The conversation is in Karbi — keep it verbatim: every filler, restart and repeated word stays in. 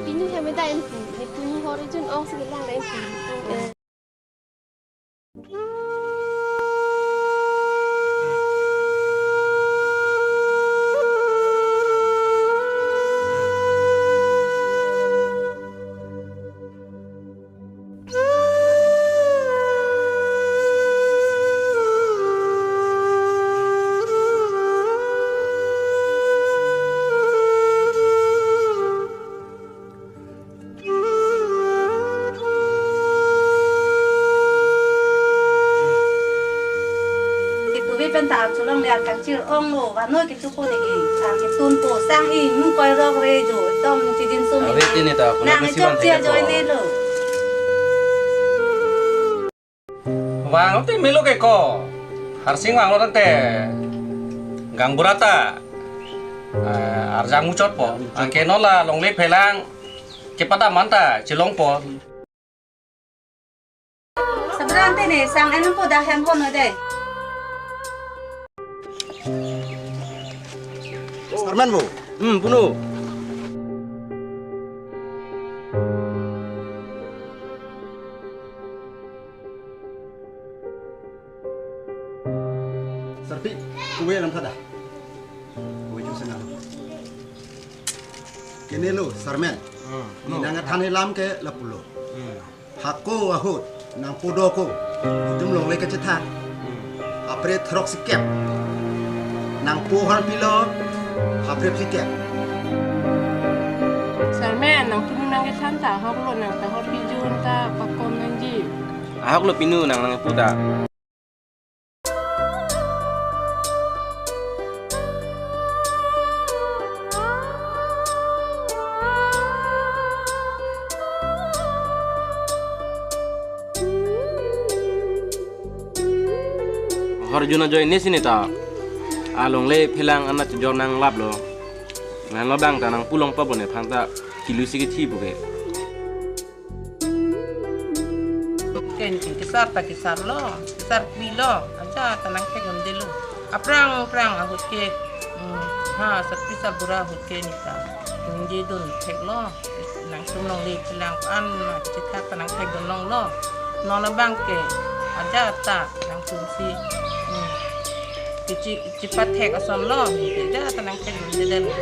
Pini kami da en pu, ni pu ni hor jun ong si lang da en pu. Kituvi pen ta cholong le kachir ong lo, vano kichupo ne ke, a kitun po sang i, nu koi rok re jo, tom chijin sum. Ave ne. Tini ta, kuna nang kasivan chok thek chia jo ko. Ne lo. Vang te melo ke ko. Harsing vanglo tangte. Gangbura ta. Eh, arjang muchot po. Anke non la longle phelang. Kepada manta chelong po. Sabran te ne sang enam po da hem hon de. Sarman bo. Hmm, puno. Sarpi, kove alam thada. Kove jun sana. Kene lo, Sarman. Hmm, ni no. Nang than alam ke lapulo. Hmm. Hako ahut, nangpo do ko. Itum longle kachethak. Hmm. Apre throk sikep. Nangpo hor pilo, apre sikep. Sarman, nangtum nangkethan ta ahok lo, nang ta hor pijun ta pakom nangji. Ahok lo pinu nang nangpu ta. Hor jun ajoine si ne ta. A longle phelang anat chojor nanglaplo. Nang lo bang ta nangpu long pabone phang ta kilu si kithi buke. Ken ken kesar ta kesar lo, kesar pi lo, aja ta nangthek un de lo. Aphrang aphrang ahut ke, hmm, ha, sarpi sarbura ahut ke ne ta ningje dun thek lo, nangtum longle phelang an ma chethak ta nangthek dun long lo. Non abang ke, aja ta nangtum si, hmm, kechi, chepathek ason lo, aja ta nangthek dun de lo.